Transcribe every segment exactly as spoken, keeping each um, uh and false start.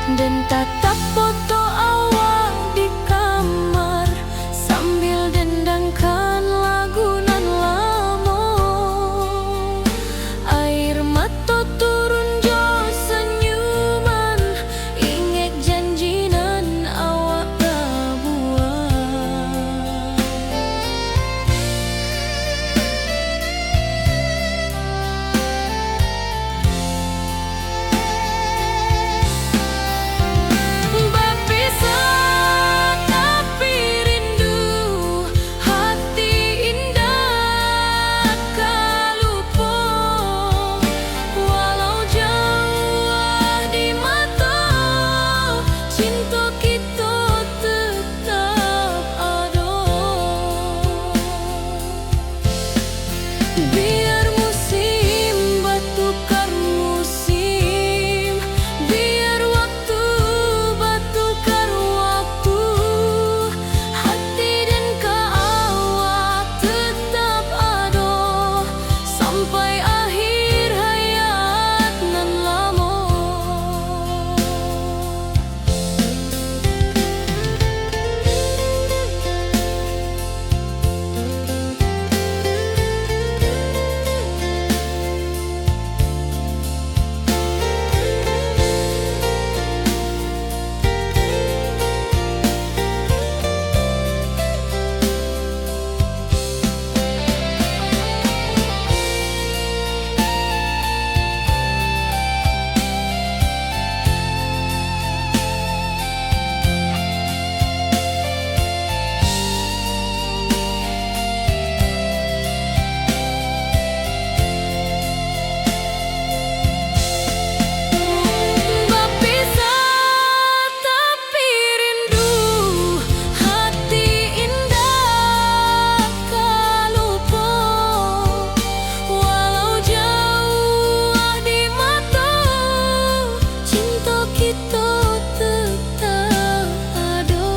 Den tatap foto awak di kamar, sambil dendangkan lagu nan lamo. Air mato turun jo sanyuman, ingek janji nan awak pabuwek. Bapisah tapi rindu, hati indak ka lupo. Walau jauah di mato, cinto kito tetap ado. Biar musim batukar musim, biar waktu batukar waktu, hati den ka awak tetap ado, sampai akhir hayat nan lamo. Bapisah tapi rindu, hati indak ka lupo. Walau jauah di mato, cinto kito tetap ado.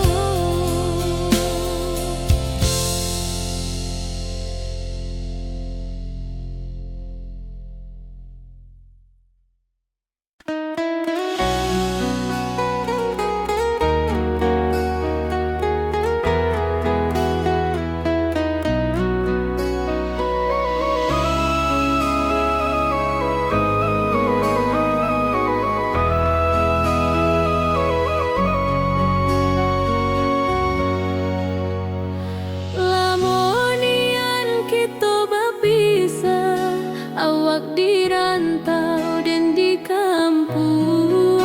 Lamo nian kito bapisah, awak di rantau den di kampuang.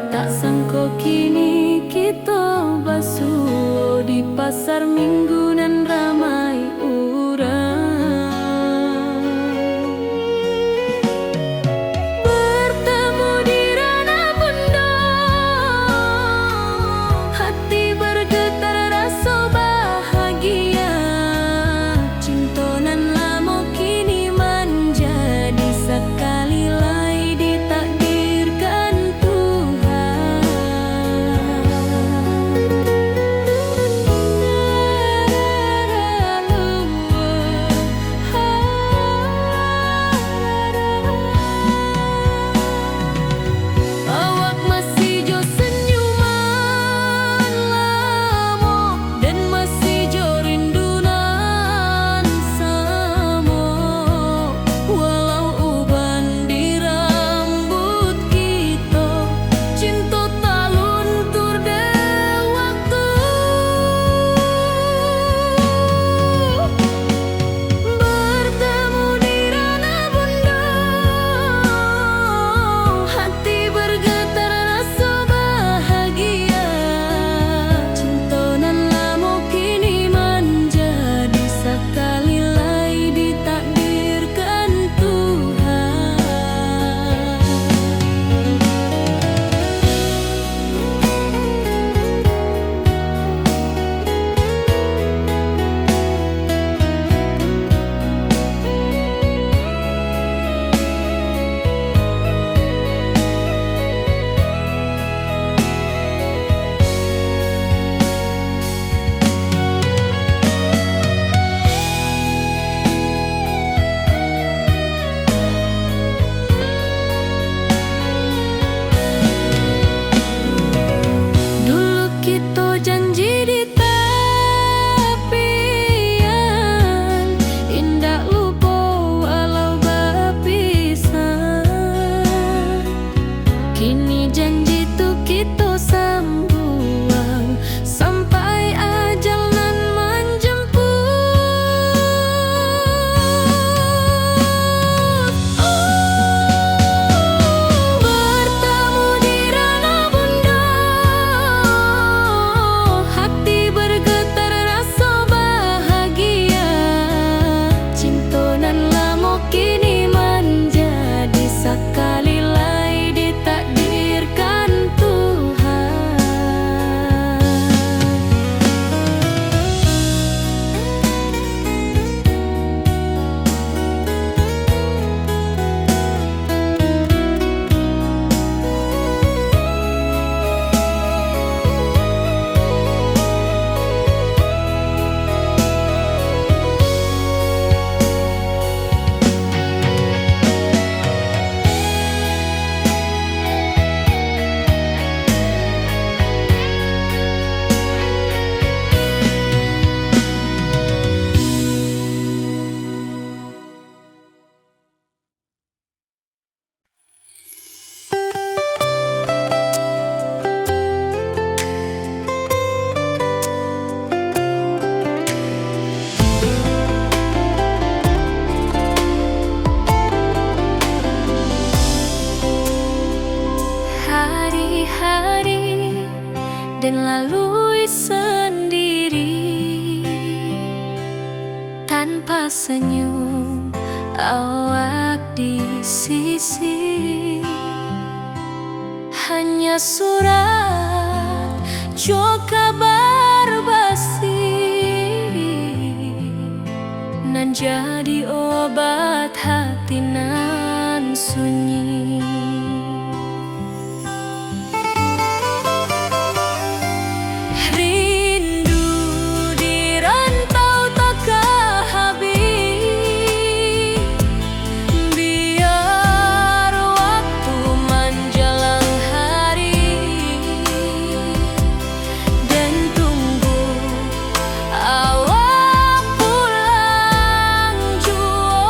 Tak sangko kini kito basuo di pasar Minggu nan ramai urang. Bertemu di ranah bundo, hati bergetar raso bahagia. Cinto nan lamo kini manjadi sakali lai ditakdirkan Tuhan. Ini janji tu kito sambuang, sampai ajal nan manjemput. Oh, bertemu di Ranah Bundo, hati bergetar raso bahagia. Cinto nan lamo kini manjadi, sakali lai ditakdirkan Tuhan. Hari-hari den lalui sandiri, tanpa senyum awak di sisi. Hanya surat jo kabar basi, nan jadi obat hati nan sunyi. Rindu di rantau takah habih, biar waktu manjalang hari, den tunggu awak pulang juo,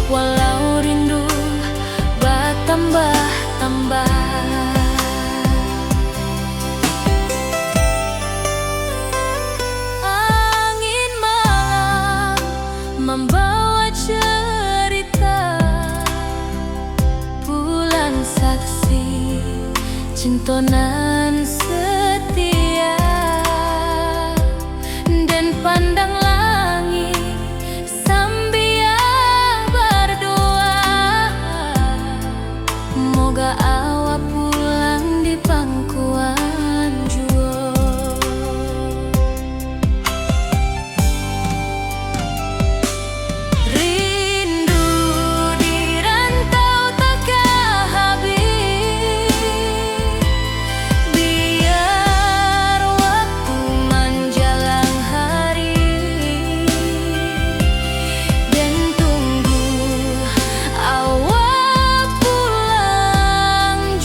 walau rindu batambah-tambah. Angin malam mambawa cerita, pulang saksi cinto nan setia. Den pandang langik sambia bardoa, moga awak pulang di pangkuan juo. Rindu di rantau takah habih, biar waktu manjalang hari, den tunggu awak pulang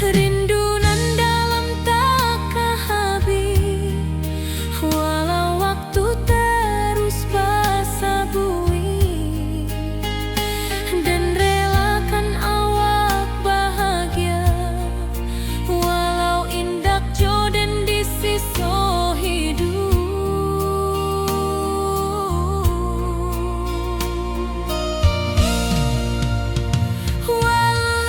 Rindu nan dalam takah abih, walau waktu taruih basabuih. Den relakan awak bahagia, walau indak jo den di siso iduik. Walau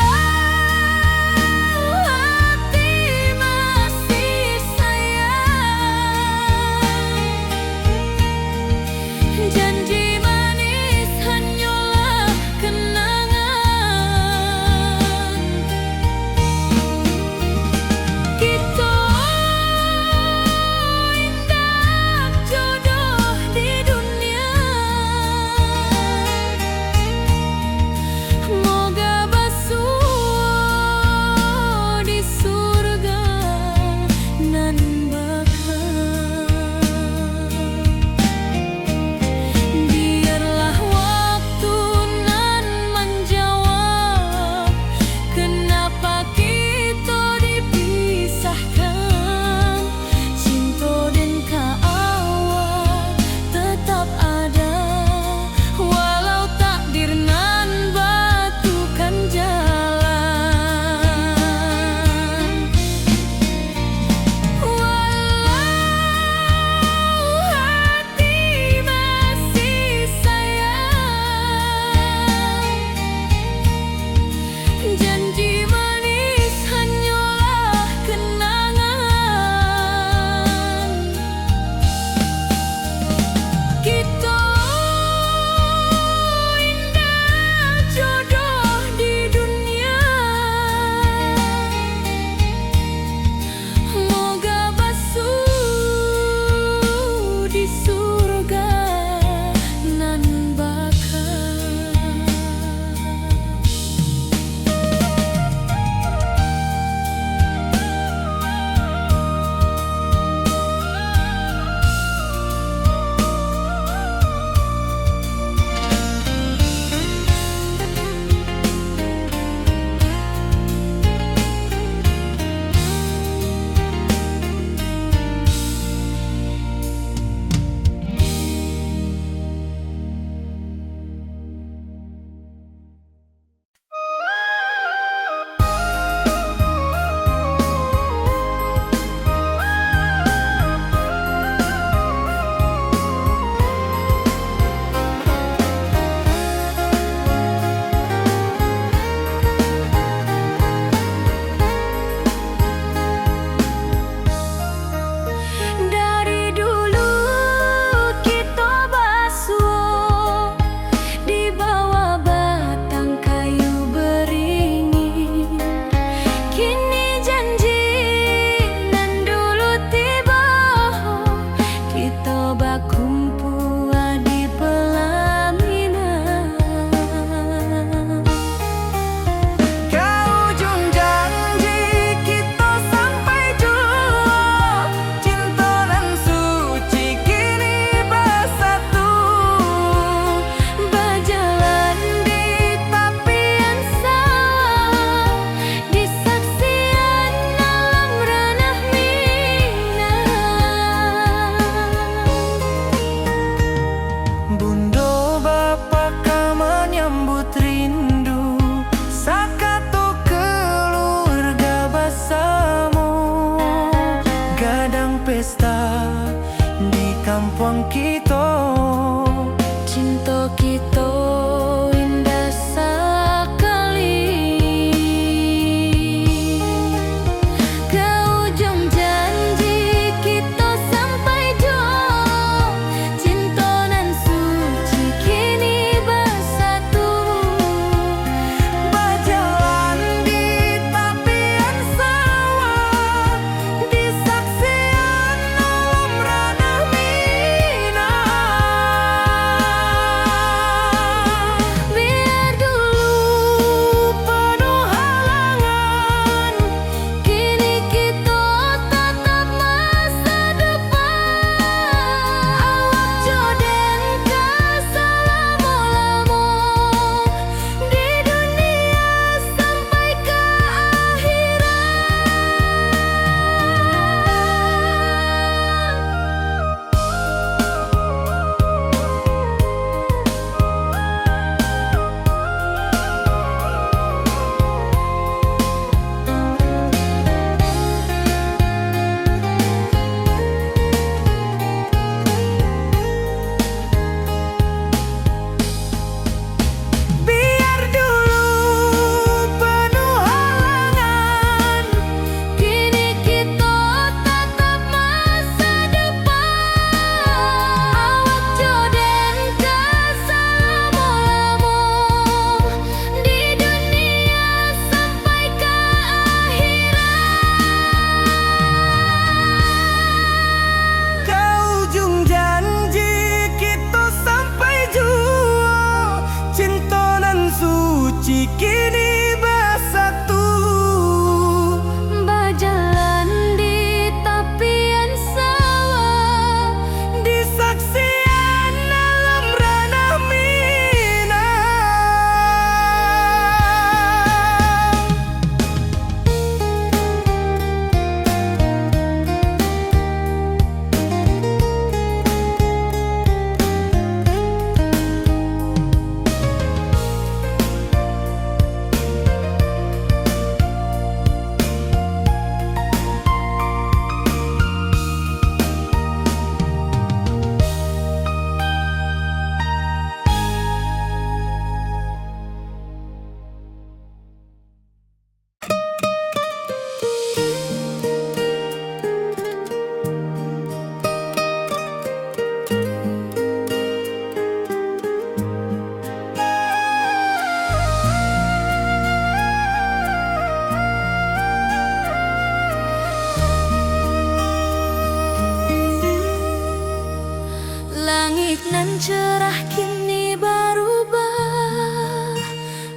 Nan cerah kini barubah,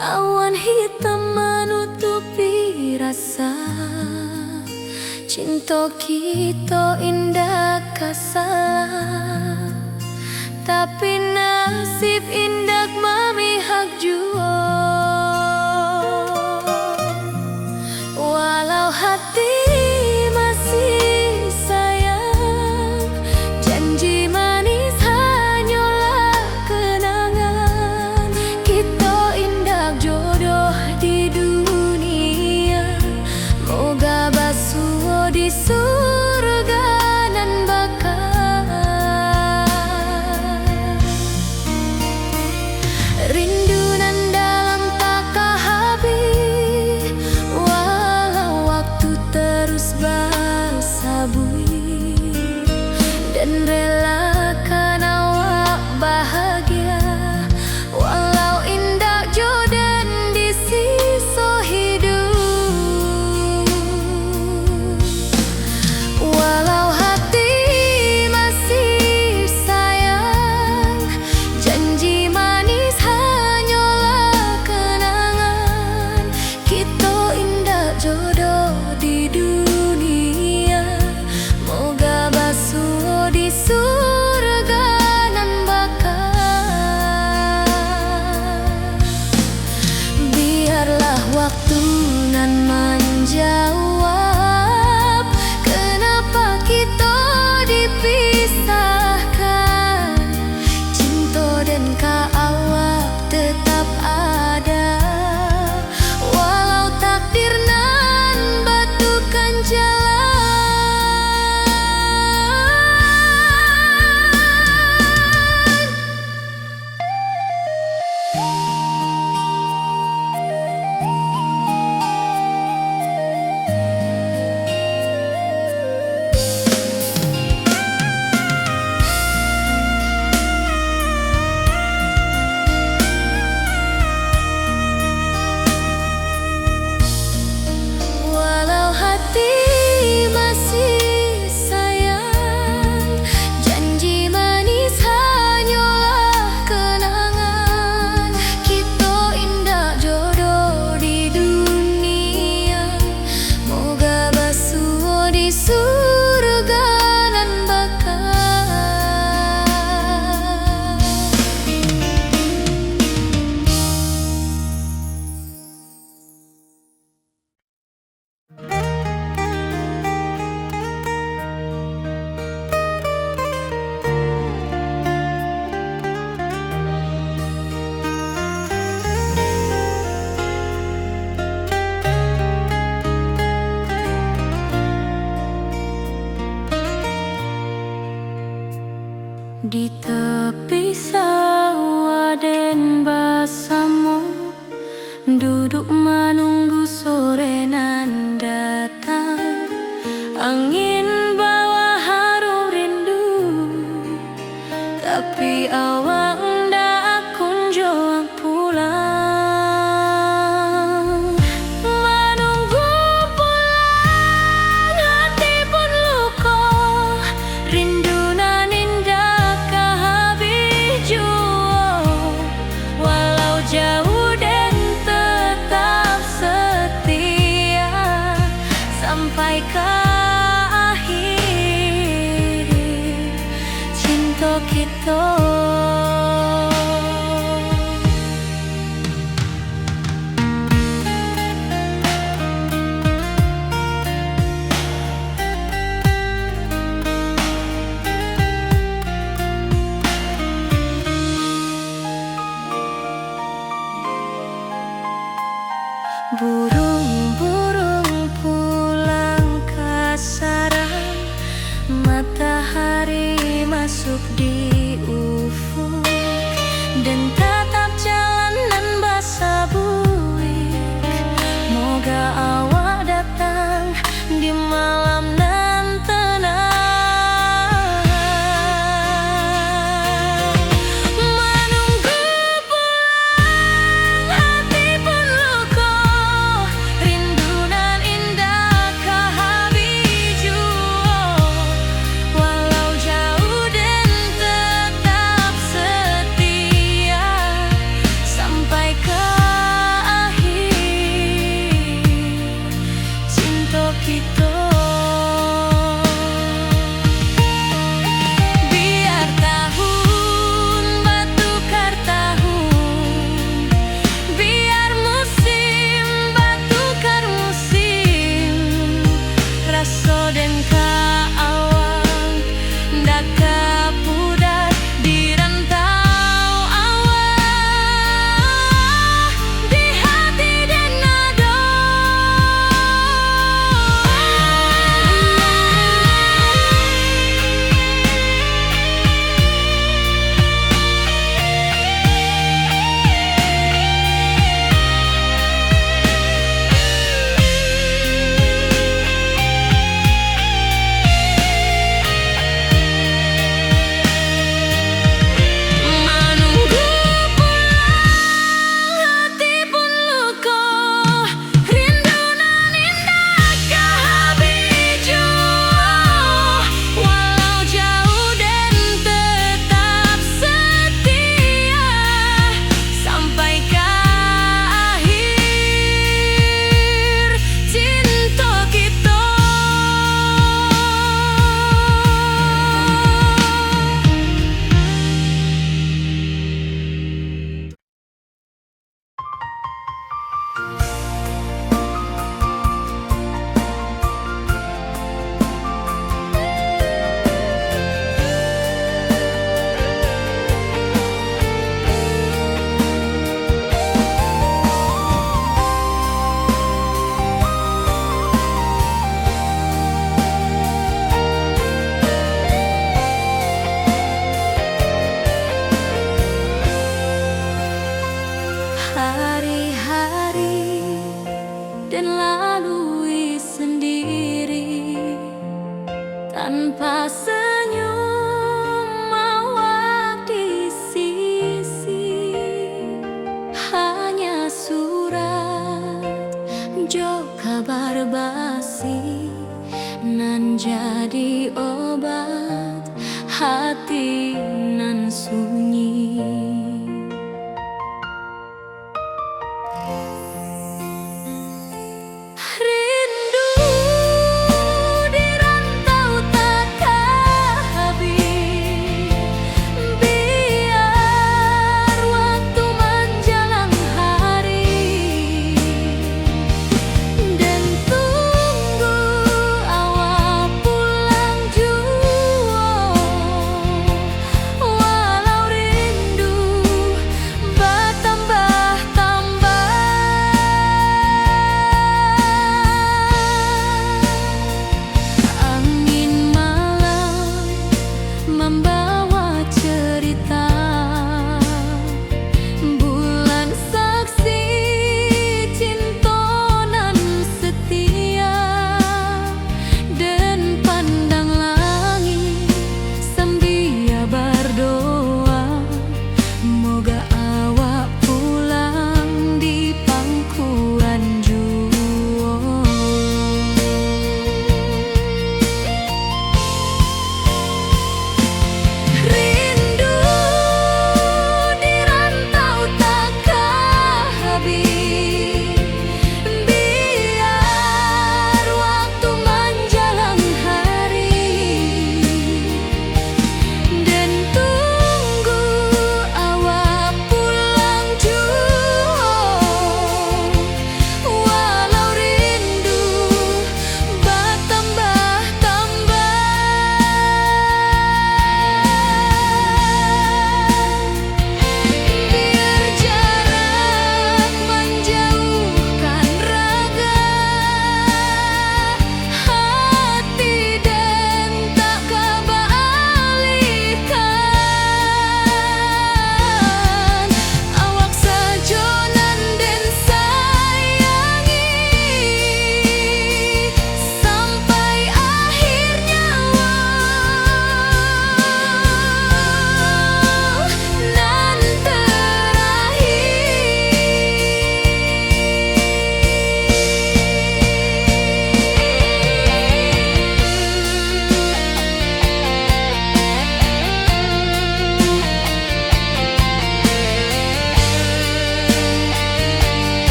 awan hitam manutupi rasa. Cinto kito indak ka salah, tapi nasib indak mamihak juo. Walau hati masih sayang, janji manis hanyolah kenangan. Kito indak jodoh di dunia, moga basuo di surga nan baka. Rindu nan dalam taka habih, walau waktu terus basabuik, den relakan awak bahagia, walau indak jo den di siso hiduik. Walau hati masih sayang, janji manis hanyolah kenangan. Kito indak jodoh di dunia, moga basuo di surga nan baka. Biarlah waktu nan manjawab, kenapa kito dipisahkan. Cinto den ka awak tetap ada, walau takdir nan batukan jalan. Walau hati masih sayang, janji manis hanyolah kenangan. Kito indak jodoh di dunia, moga basuo di surga nan baka. Di tepi sawah den basamo, duduak manunggu sore nan datang. Angin bawa harum rindu, tapi awak ndak kunjuang pulang. Manunggu pulang hati pun luko, rindu nan indak ka habih juo. Walau jauah den tetap setia, sampai ka akhir cinto kito. Buruang-buruang pulang ka sarang, matahari masuk di Kito-kito. Biar tahun batukar tahun, biar musim batukar musim, raso den ka awak ndak ka pudar di rantau awak. Di hati den ado. Manunggu pulang hati pun luko, rindu nan indak ka habih juo. Walau jauh den tetap setia, sampai ka akhir cinto kito. Hari-hari den lalui sendiri, tanpa senyum awak di sisi. Hanya surat jo kabar basi, nan jadi obat hati nan sunyi. Rindu di rantau takah habih, biar waktu manjalang hari, den tunggu awak pulang juo.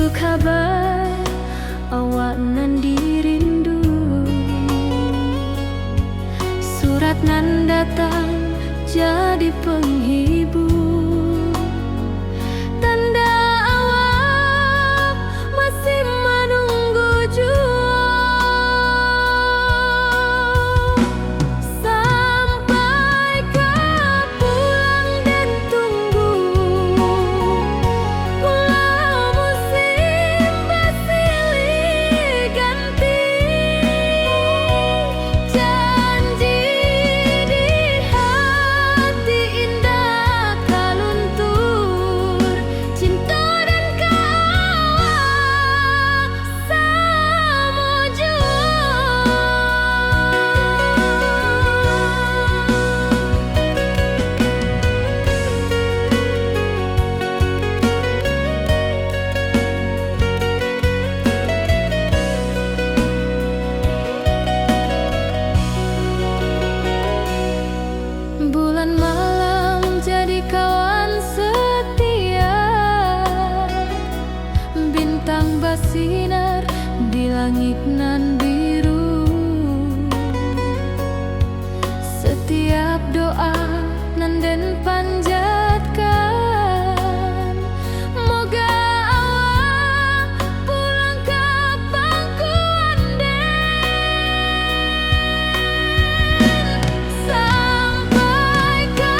Kabar awak nan dirindu, surat nan datang jadi penghibur, tanda awak masih manunggu juo. Sampai ka pulang den tunggu, walau musim basilih ganti. Janji di hati indak ka luntur, cinto den ka awak samo juo. Bulan malam jadi kawan setia, bintang basinar di langik nan biru. Satiap doa nan den panjatkan, moga awak pulang ka pangkuan den. Sampai ka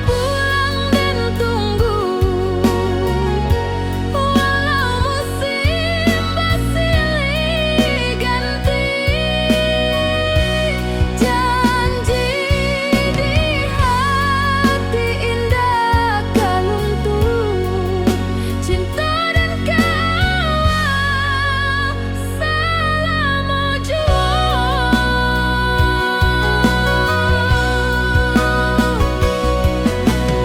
pulang den tunggu, walau musim basilih ganti. Janji di hati indak ka luntur, cinto den ka awak salamo juo.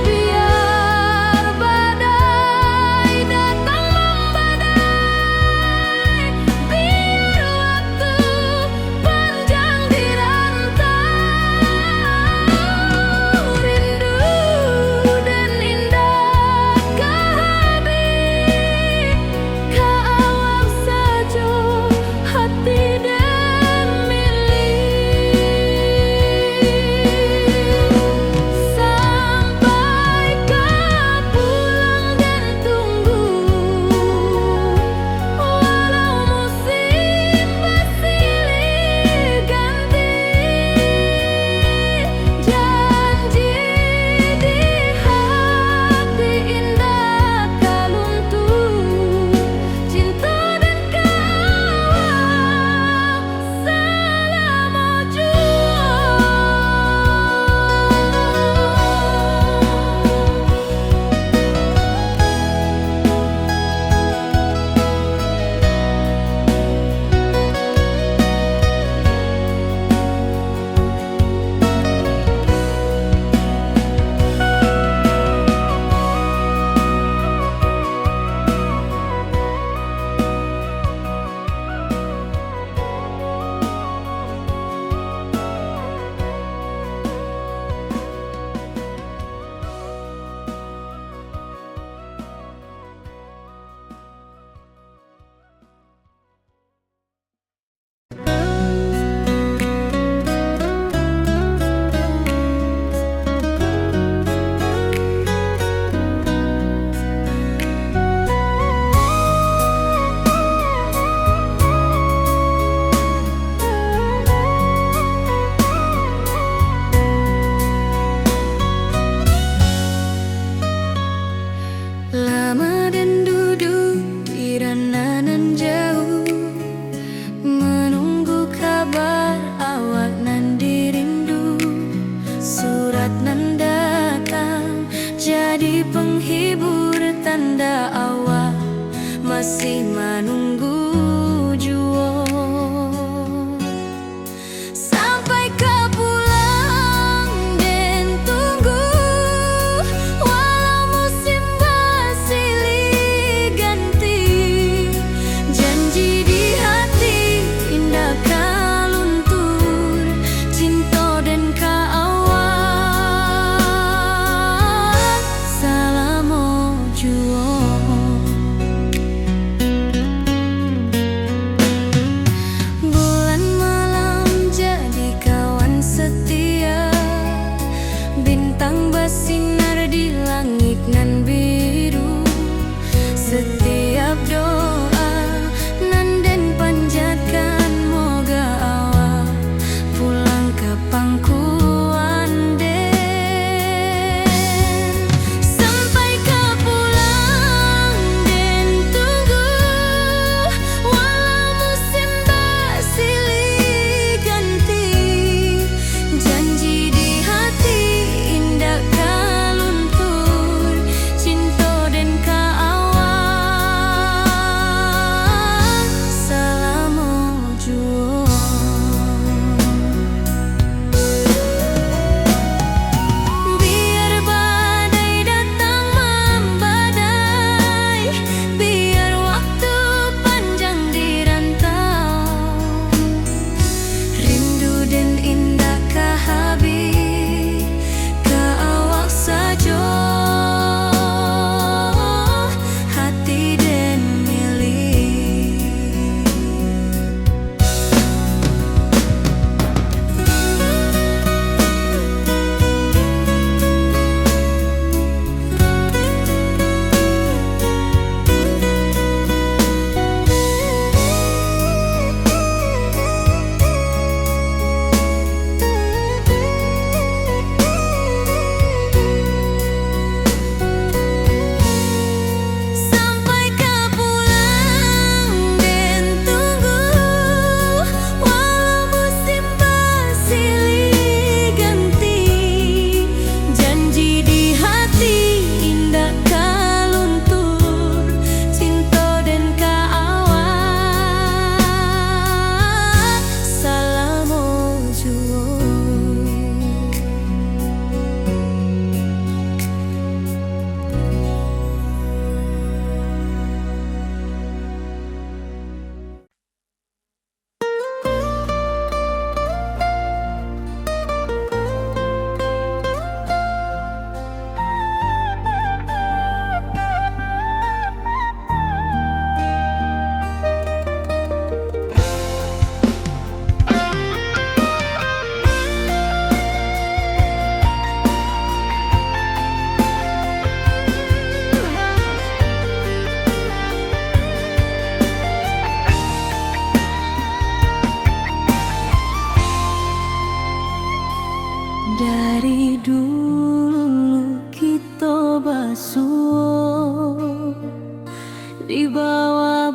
Biar badai datang mambadai, biar waktu panjang di rantau, rindu den indak ka habih, ka awak sajo hati den milih. Sampai ka pulang den tunggu, walau musim basilih ganti. Janji di hati indak ka luntur, cinto den ka awak salamo juo. Lama den duduak di rantau nan jauah, manunggu kabar awak nan dirindu. Surat nan datang jadi penghibur, tanda awak masih manunggu juo. Sampai ka pulang den tunggu, walau musim basilih ganti. Janji di hati indak ka luntur, cinto den ka awak salamo juo.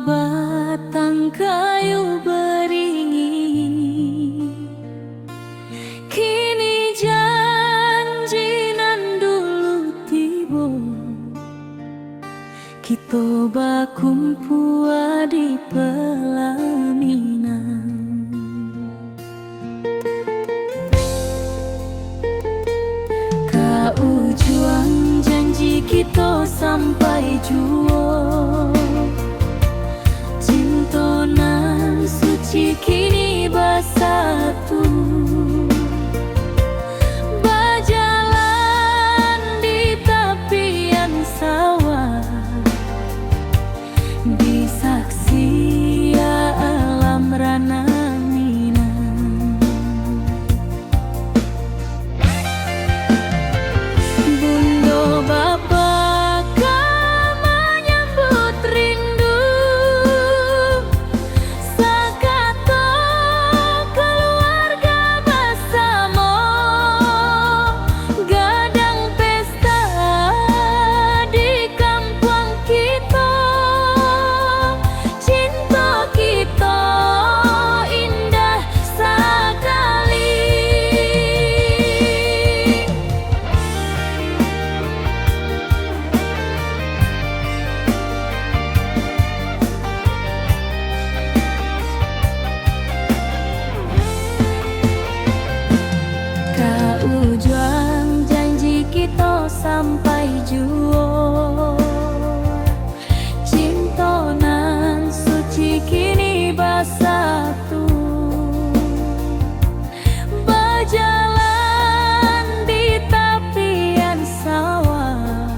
Batang kayu baringin, kini janji nan dulu tibo. Kito bakumpua di palaminan. Ka ujuang janji kito sampai juo. Cinto nan suci kini basatu. Bajalan di tapian sawah. Disaksi alam ranah Minang. Bundo bapa ka manyambut rindu. Sakato kaluarga basamo, gadang pesta di kampuang kito. Cinto kito indah sakali. Ka ujuang janji kito sampai juo. Cinto nan suci kini basatu. Bajalan di tapian sawah,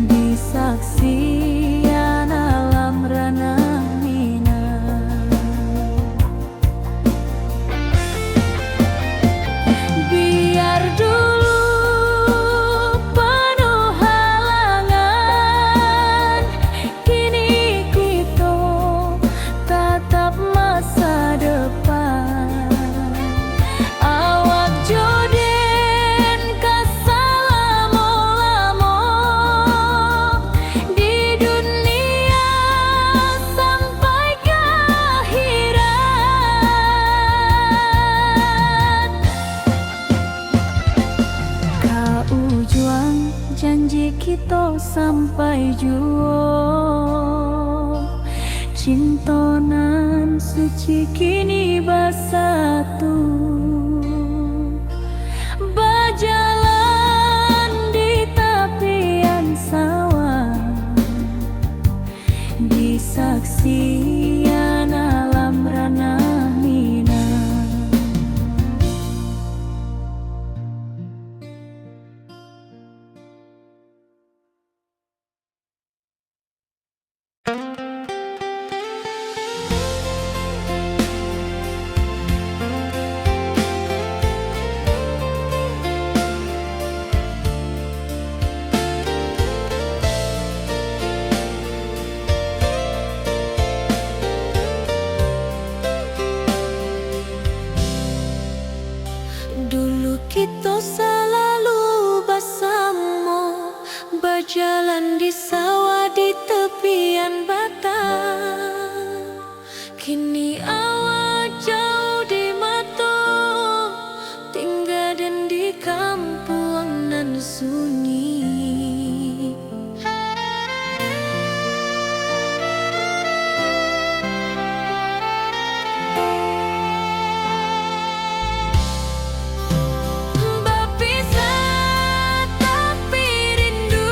disaksian alam ranah Minang. Biar dulu panuh halangan, kini kito tatap masa depan. Awak jo den ka salamo-lamo di dunia sampai ka akhirat. Ka ujuang janji kito sampai juo. Cinto nan suci kini basatu. Bajalan di tapian sawah, disaksian alam ranah Minang. Dulu kito salalu basamo, bajalan di sawah di tepian batang. Kini awak jauah di mato, tingga den di kampuang nan sunyi. Bapisah tapi rindu,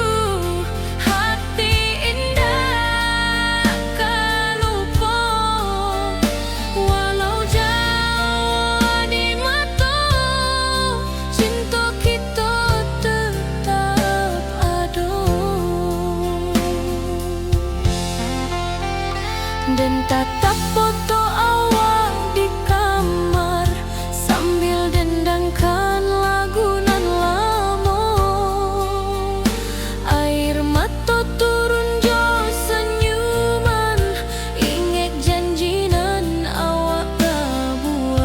hati indak ka lupo. Walau jauah di mato, cinto kito tetap ado. Den tatap foto awak di kamar, sambil dendangkan lagu nan lamo. Air mato turun jo sanyuman, ingek janji nan awak pabuek.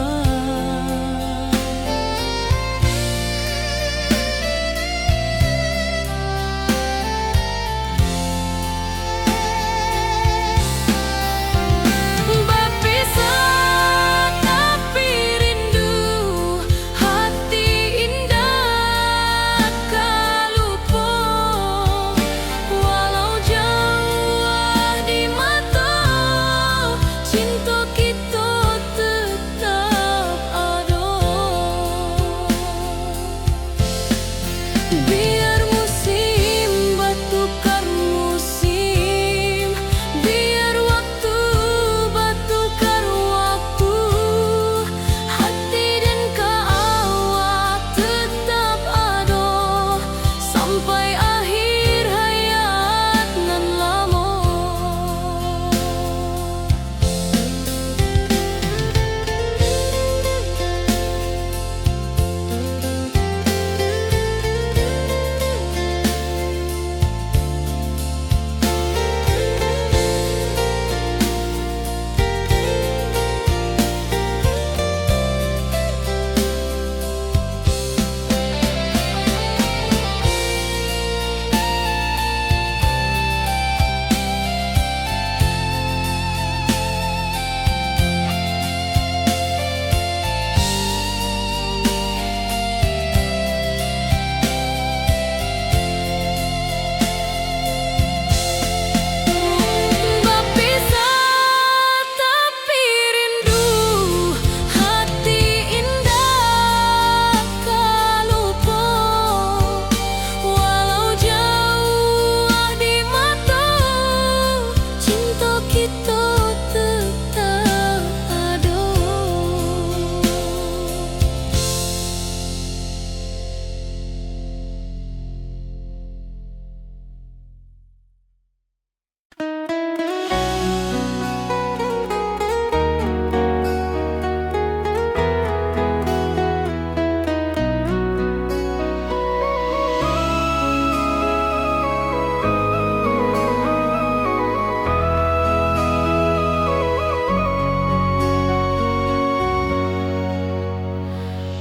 kito tetap ado.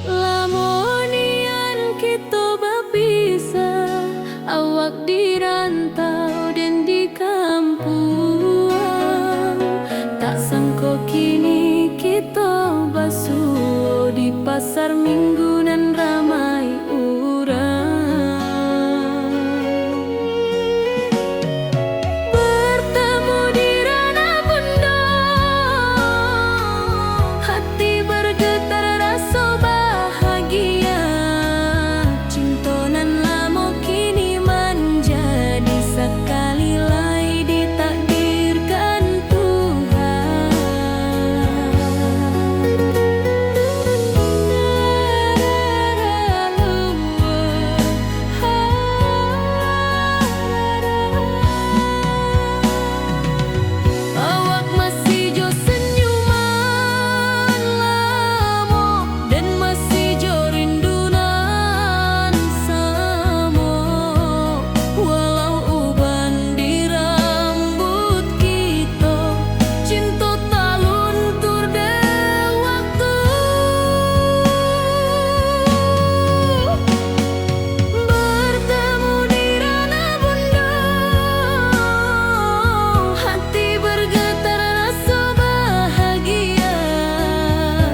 Lamo nian kito bapisah, awak di rantau den di kampuang. Tak sangko kini kito basuo di pasar Minggu nan ramai urang. Bertemu di ranah bundo, hati bergetar raso bahagia. Cinto nan lamo kini manjadi sakali lai ditakdirkan Tuhan. Awak masih jo senyuman lamo, dan masih jo rindu nan samo. Walau uban di rambuik kito, cinto taluntur dek wakatu. Bertemu di ranah bundo, hati bergetar raso bahagia.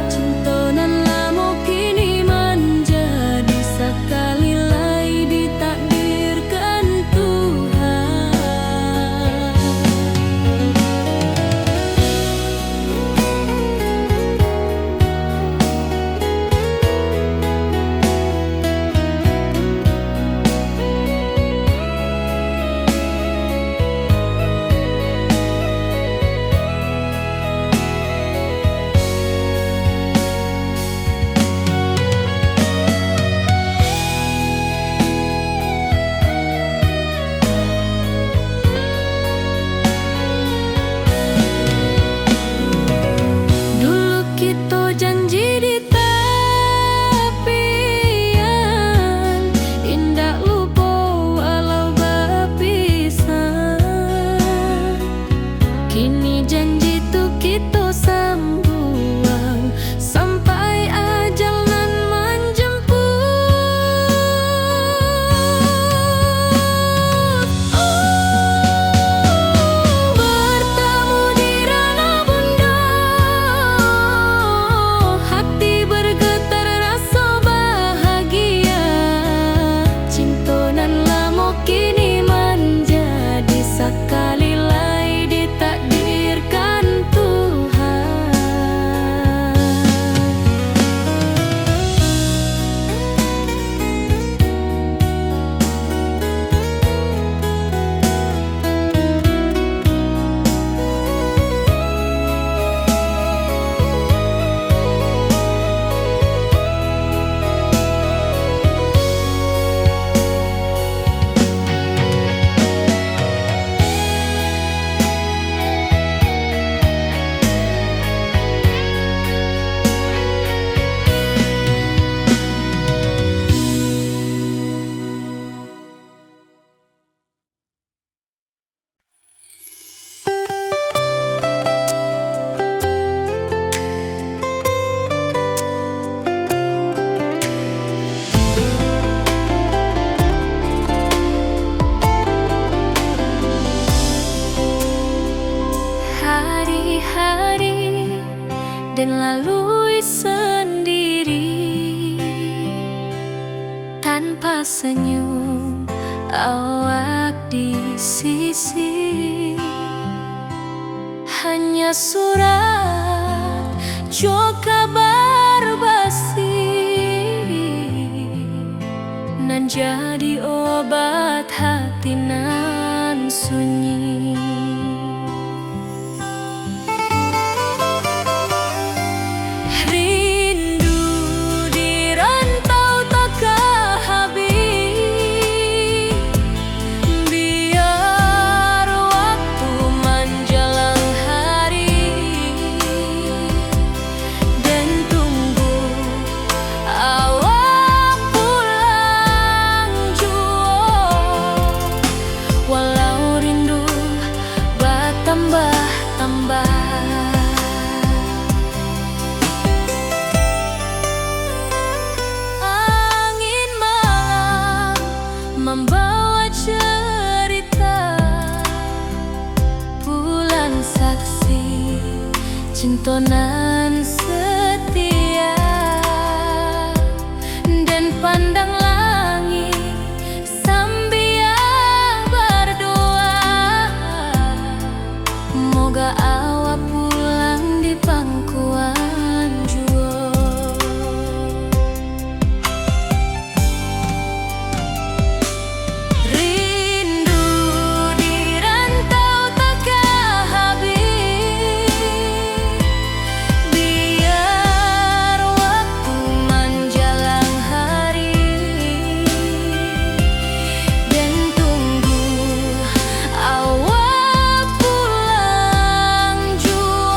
Cinto nan lamo kini manjadi sakali lai ditakdirkan Tuhan. Dulu kito janji di tapian, indak lupo walau bapisah. Kini janji tu kito sambuang, sampai ajal nan manjemput. Bertemu di ranah bundo, hati bergetar raso bahagia. Cinto nan lamo kini manjadi sakali lai ditakdirkan Tuhan. Hari-hari den lalui sandiri, tanpa senyum awak di sisi. Hanya surat jo kabar basi, nan jadi obat hati nan sunyi. Cinto nan setia, den pandang langik sambia bardoa, moga awak pulang di pangkuan juo. Rindu di rantau takah habih, biar waktu manjalang hari, den tunggu awak pulang juo.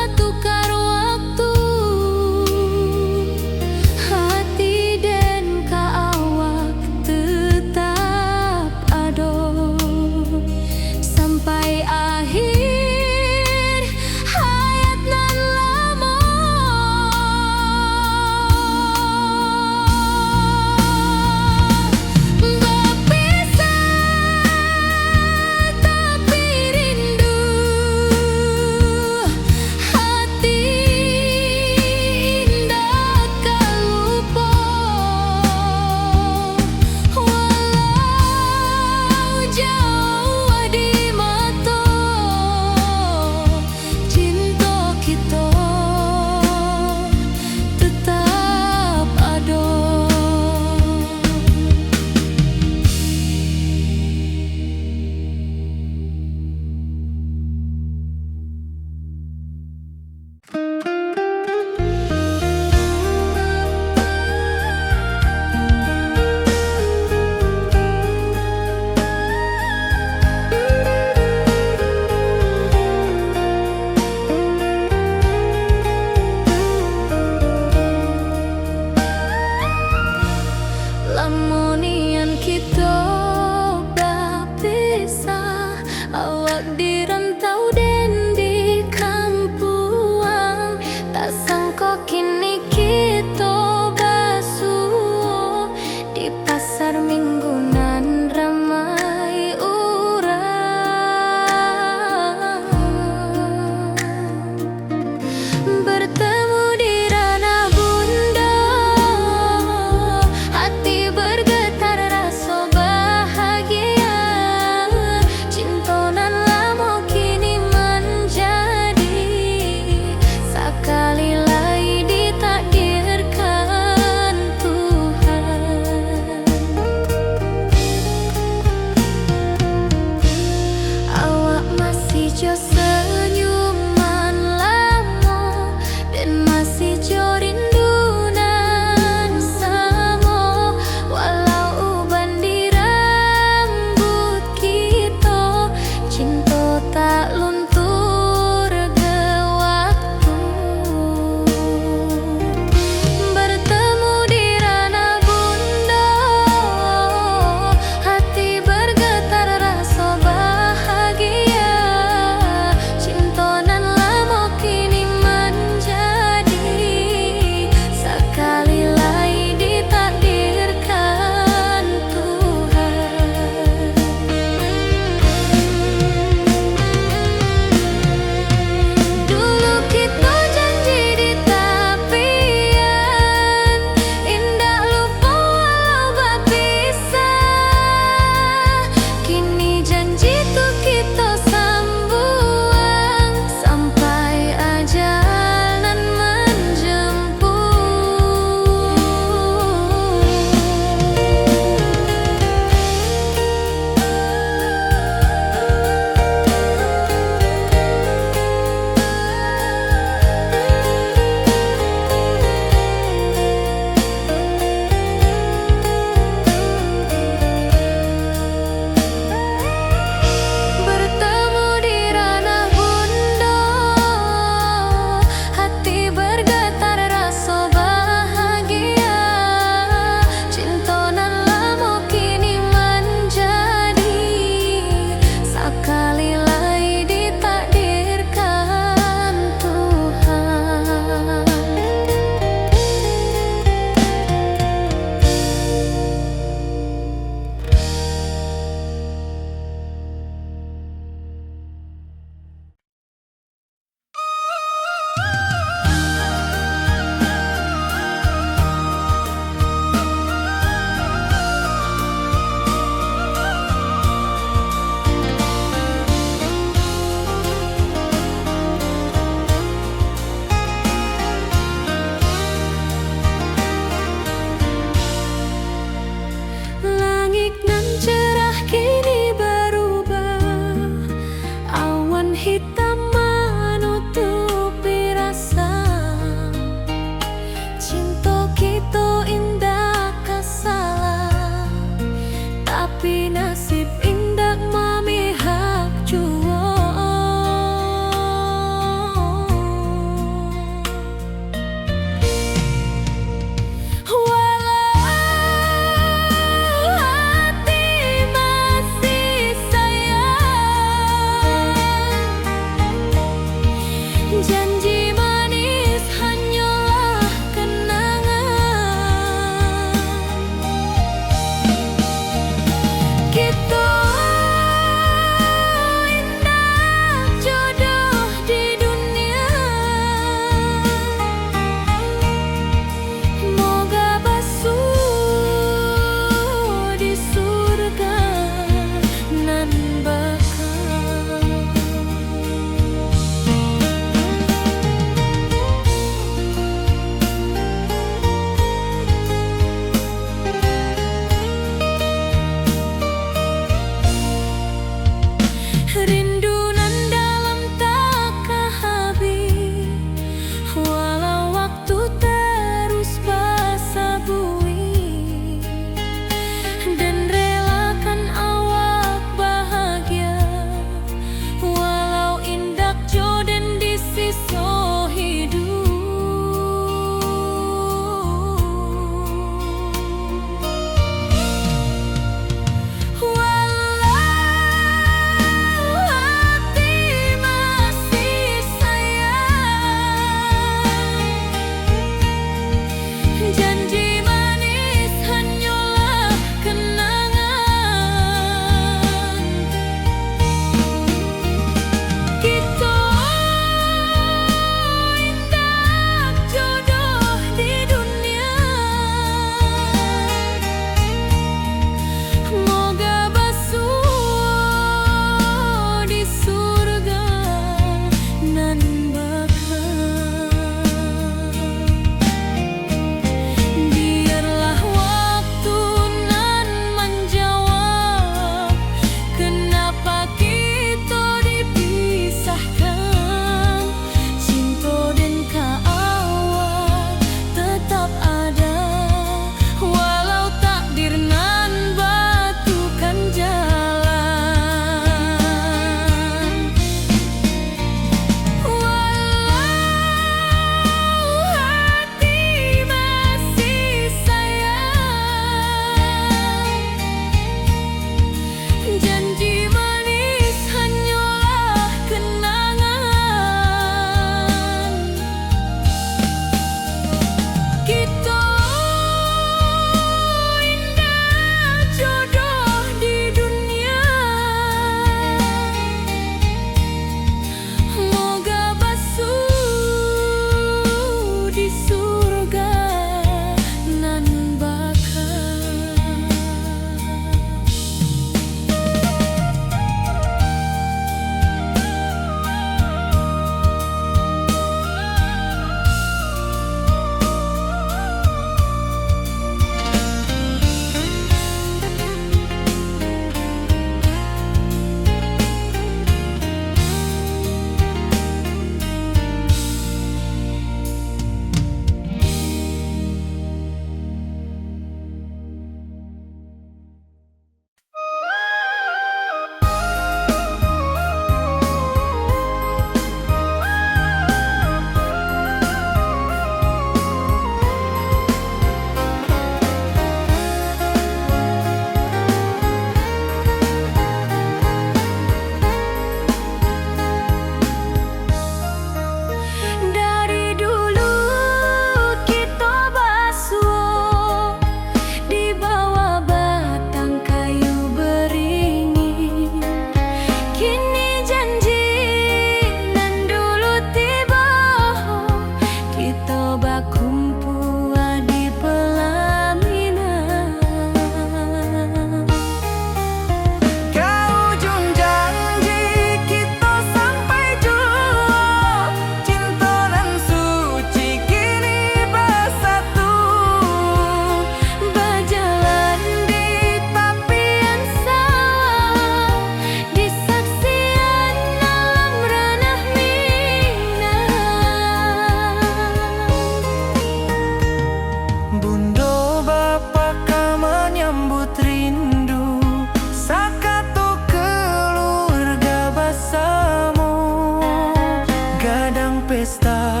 pesta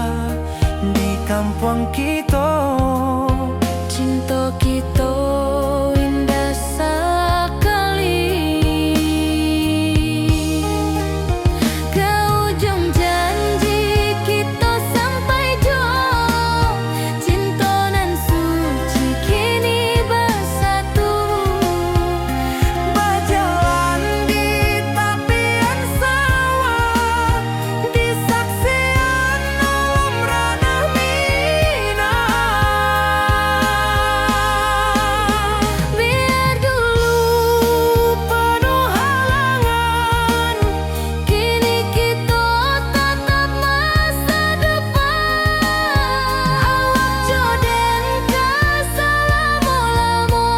di kampuang kito. Cinto kito indah sakali. Ka ujuang janji kito sampai juo. Cinto nan suci kini basatu. Bajalan di tapian sawah, di saksian alam ranah Minang. Biar dulu penuh halangan, kini kito tatap masa depan. Awak jo den ka salamo-lamo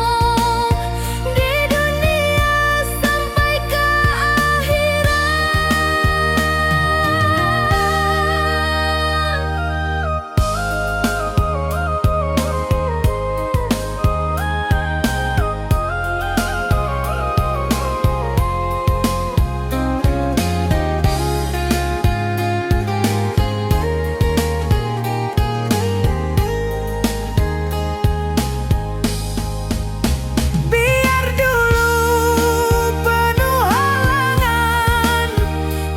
di dunia sampai ka akhirat. Biar dulu penuh halangan,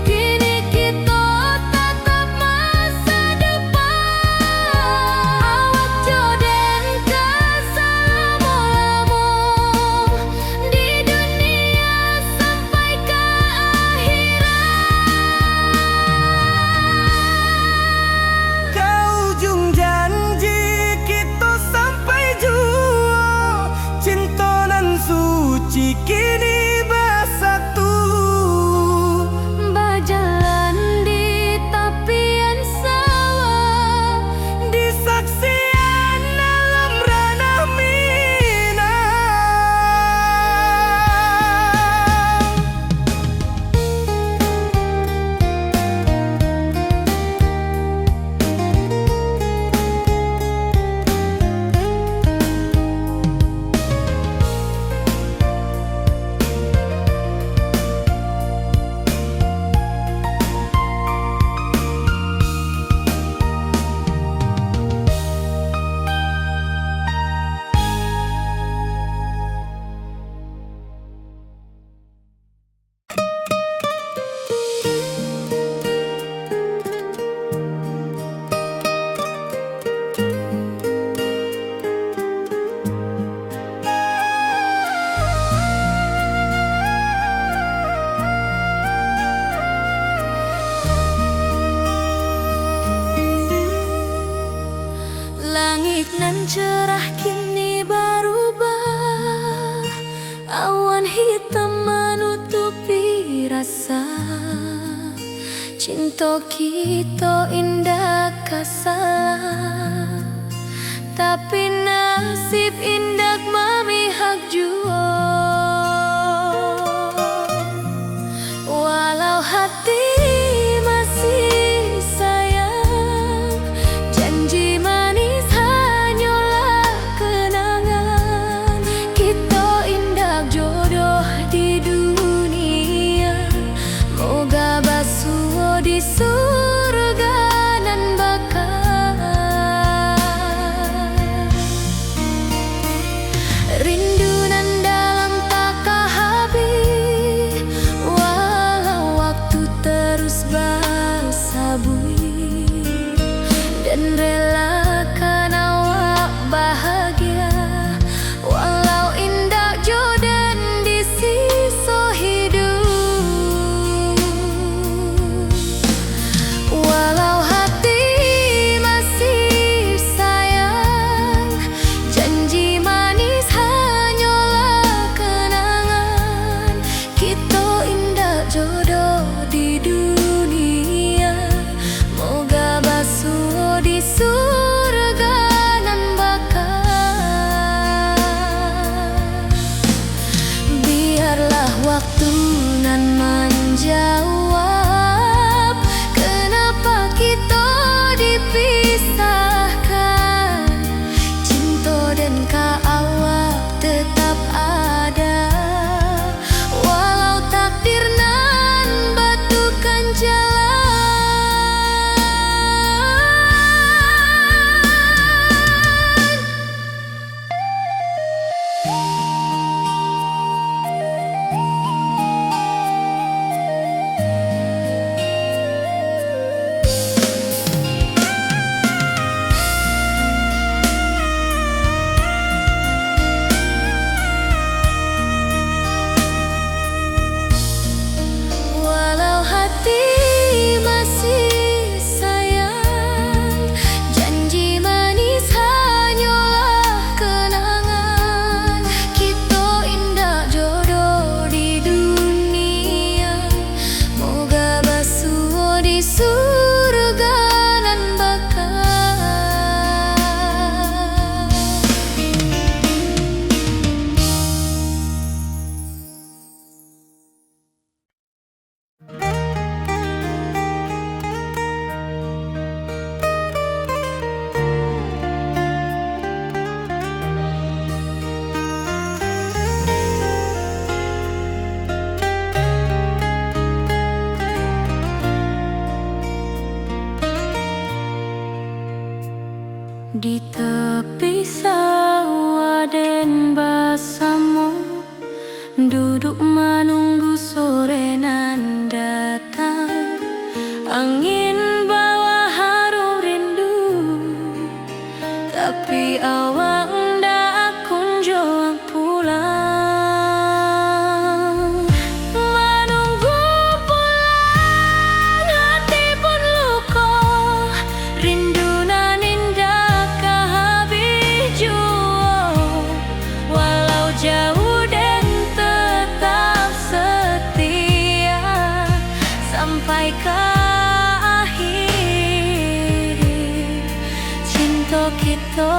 kini kito tatap masa depan. Awak jo den ka salamo-lamo di dunia sampai ka akhirat. Ka ujuang janji kito sampai juo, cinto nan suci kini basatu. Bajalan di tapian sawah, di saksian alam ranah Minang. Langik nan cerah kini barubah, awan hitam manutupi rasa. Cinto kito indak ka salah, tapi nasib indak mamihak juo. Walau hati masih sayang, janji manis hanyolah kenangan. Kito indak jodoh di dunia, moga basuo di surga nan baka. Rindu nan dalam takah habih, walau waktu terus basabuik, den relakan awak bahagia, walau indak jo den di siso hiduik. Walau hati masih sayang, janji manis hanyolah kenangan. Kito indak jodoh di dunia. Di tepi sawah den basamo, duduak manunggu sore nan datang. Angin bawa harum rindu, tapi awak ndak kunjuang pulang. Manunggu pulang, hati pun luko, rindu nan indak ka habih juo. Walau jauh, den tetap setia, sampai ka akhir cinto kito.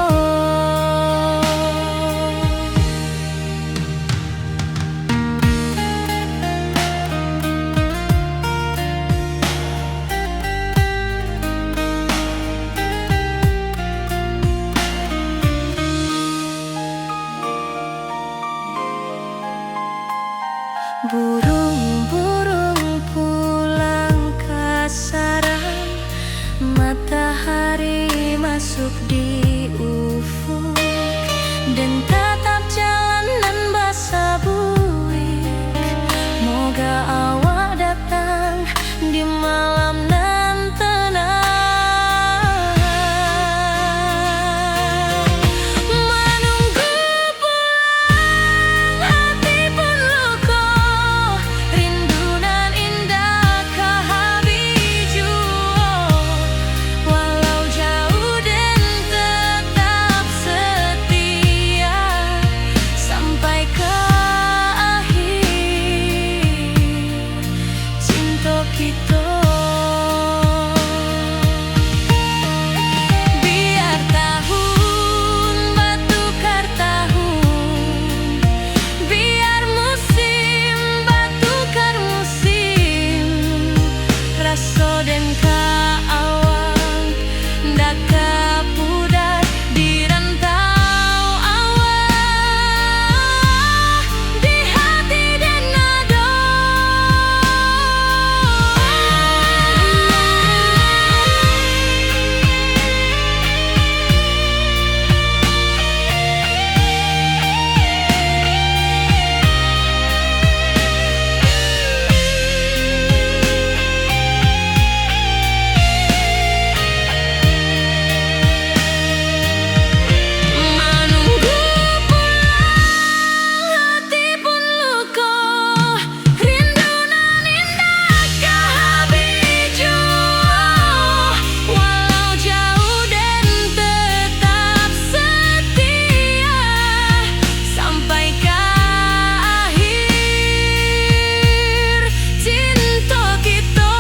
Burung-burung pulang ka sarang, matahari masuk di ufuk, den tatap jalan nan basabuik. Moga awak datang di malam nan tenang. Manunggu pulang, hati pun luko, rindu nan indak ka habih juo. Walau jauh, den tetap setia, sampai ka akhir cinto kito. Biar tahun batukar tahun, biar musim batukar musim, raso den ka awak ndak ka pudar di rantau awak, di hati den ado. Manunggu pulang, hati pun luko, rindu nan indak ka habih juo. Walau jauh, den tetap setia, sampai ka akhir cinto kito.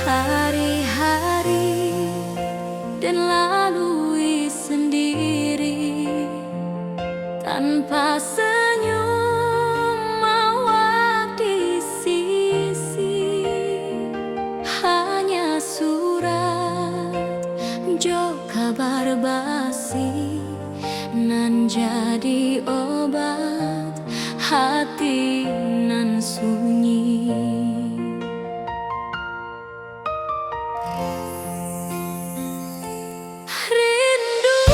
Hari-hari den lalui sendiri, tanpa senyum awak di sisi. Hanya surat jo kabar basi, nan jadi obat hati nan sunyi. Rindu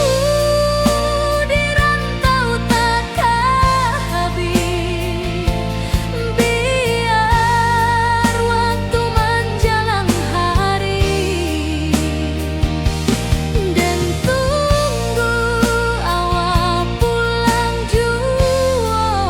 di rantau takah habih, biar waktu manjalang hari, den tunggu awak pulang juo.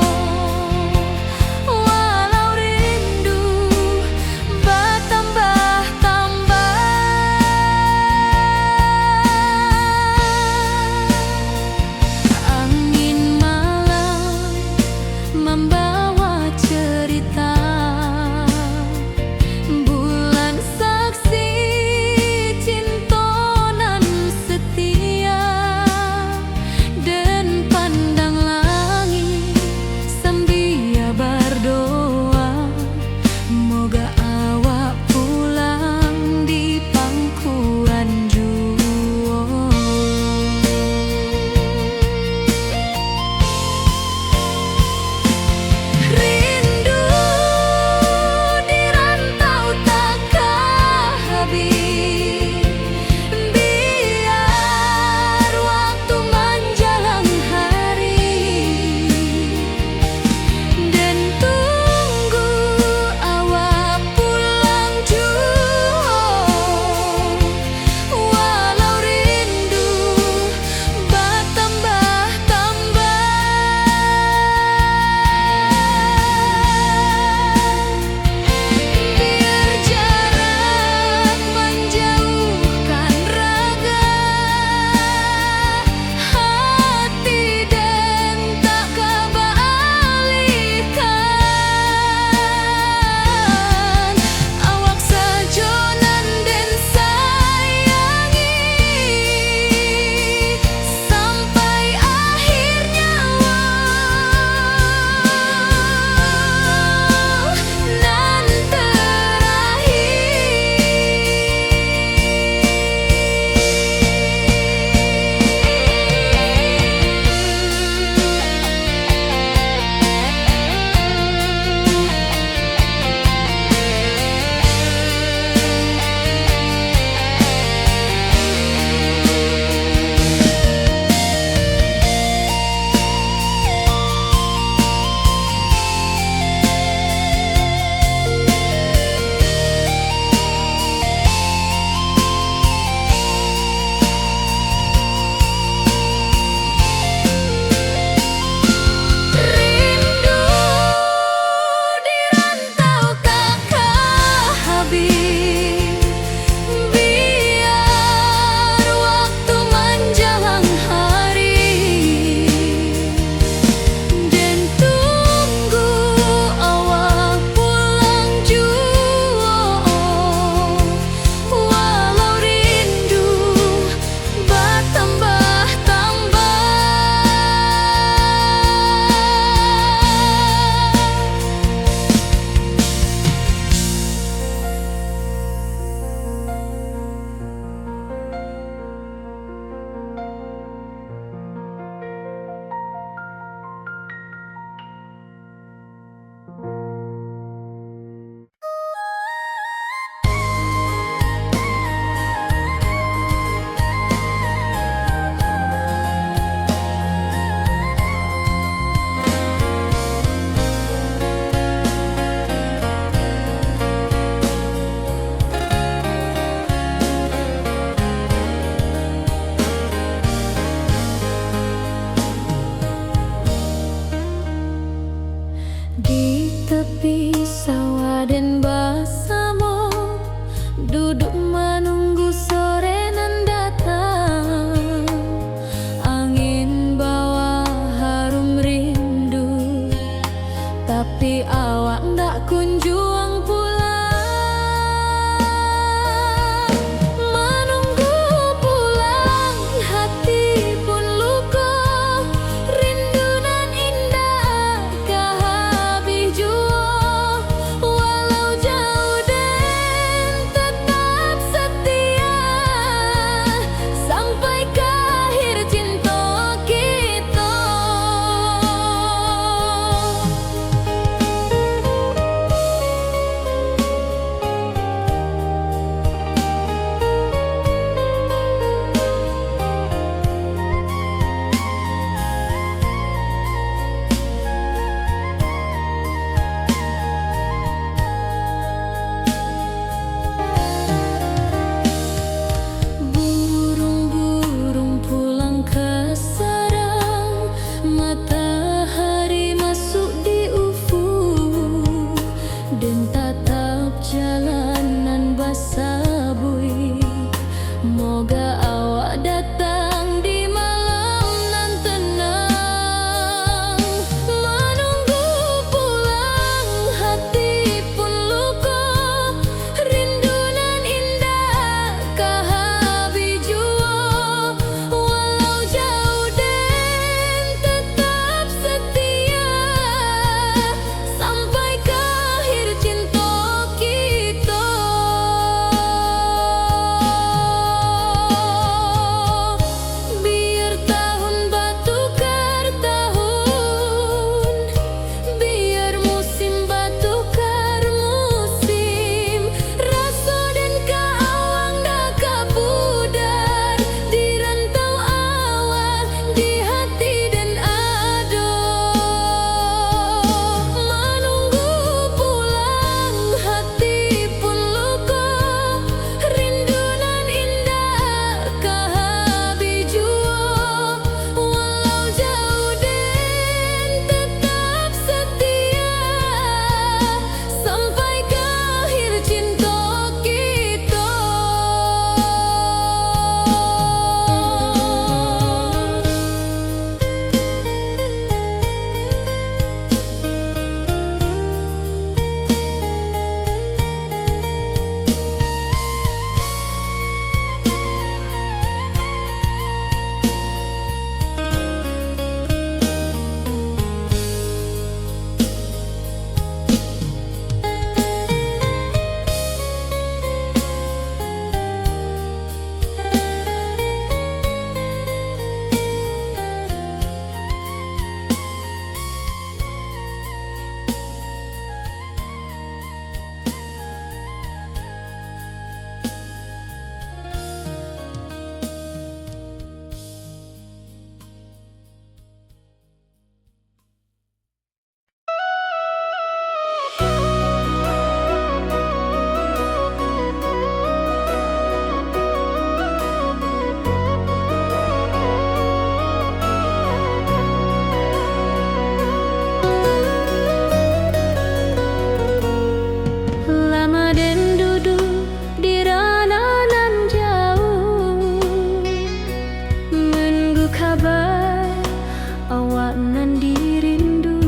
Nan dirindu,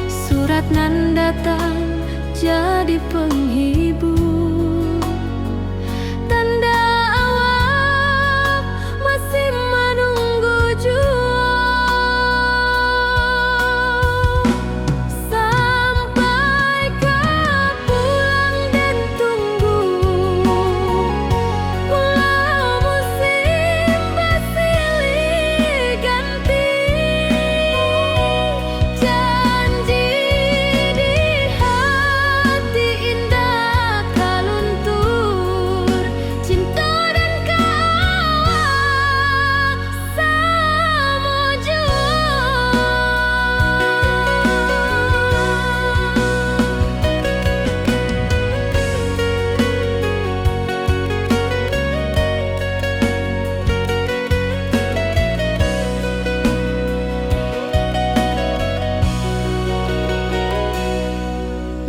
surat nan datang jadi penghibur. Tanda awak masih manunggu juo. Sampai ka pulang den tunggu, walau musim basilih ganti. Janji di hati indak ka luntur, cinto den ka awak samo juo.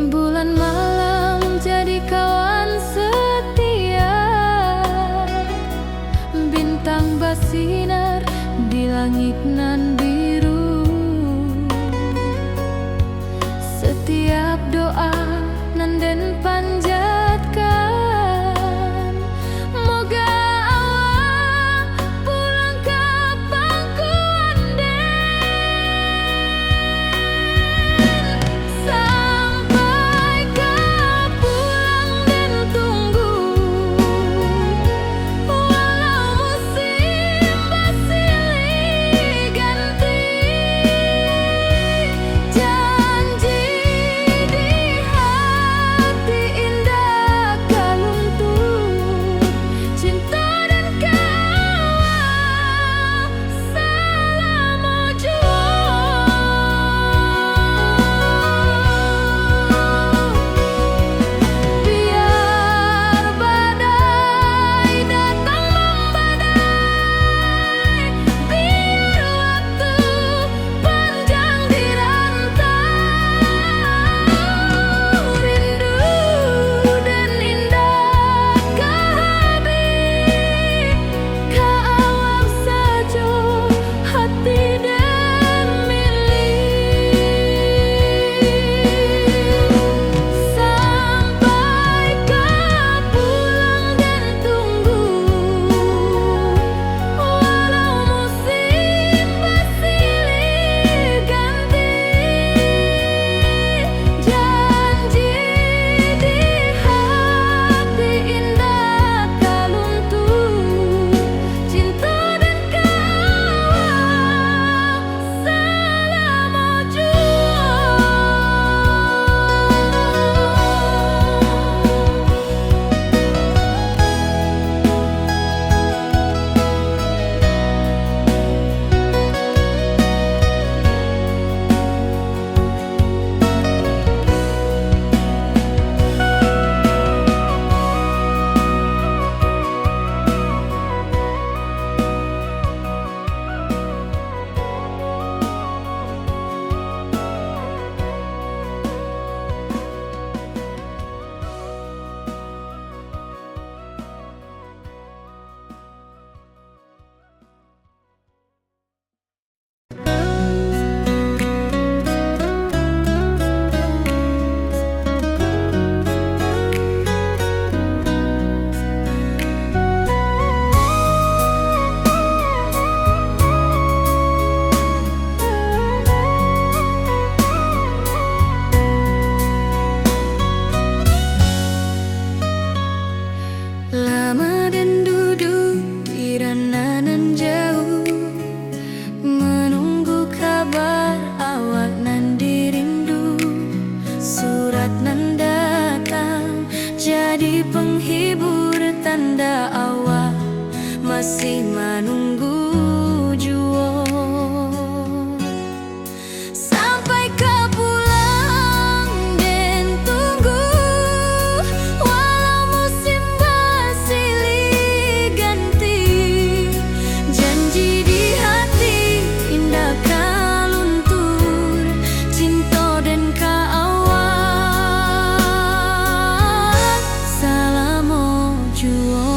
Bulan malam jadi kawan setia, bintang basinar di langik nan biru. Satiap doa nan den panjatkan, moga awak pulang ka pangkuan den. Sampai ka pulang den tunggu, walau musim basilih ganti. Janji di hati indak ka luntur, cinto den ka awak salamo juo. Biar badai datang mambadai, biar waktu panjang di rantau, rindu den indak ka habih. Ka awak sajo hati den milih. Sampai ka pulang den tunggu, walau musim basilih ganti. Janji di hati indak ka luntur, cinto den ka awak salamo juo. Lama den duduak di rantau nan jauah, manunggu kabar awak nan dirindu. Surat nan datang jadi penghibur, tanda awak masih manunggu juo. Sampai ka pulang den tunggu, walau musim basilih ganti. Janji di hati indak ka luntur, cinto den ka awak salamo juo.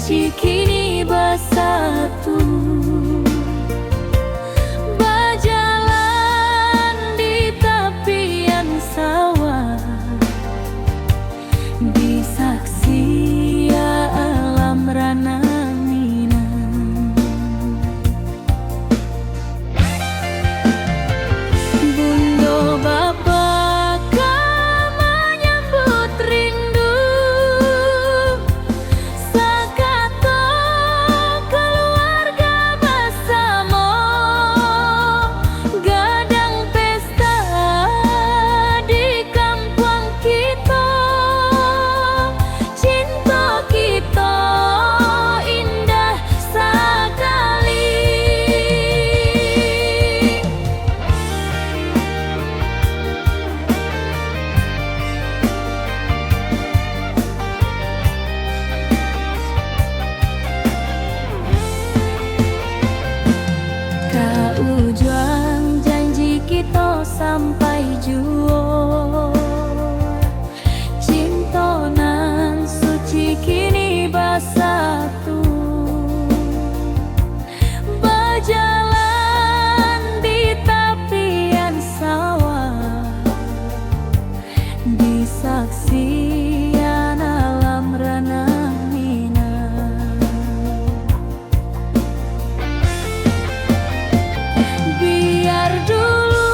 Kini basatu, bajalan di tapian sawah, disaksi alam ranah Minang. Bundo bapa ka manyambut rindu, sakato kaluarga basamo, gadang pesta di kampuang kito. Cinto kito indah sakali. Ka ujuang janji kito sampai juo. Cinto nan suci kini basatu, bajalan di tapian sawah, disaksian alam ranah Minang. Biar dulu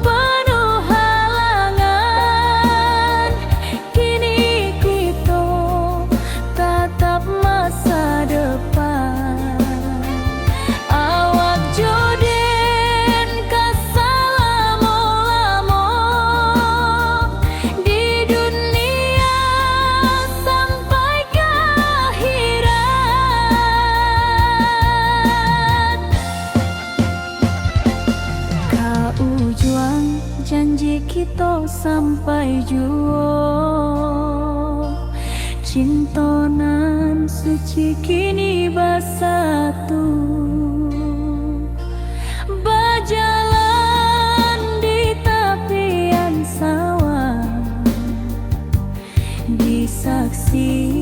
panuh halangan, kini kito tatap masa depan. Awak jo den ka salamo-lamo di dunia sampai ka akhirat. Ka ujuang janji kito sampai juo. Cinto nan suci kini basatu, bajalan di tapian sawah, disaksian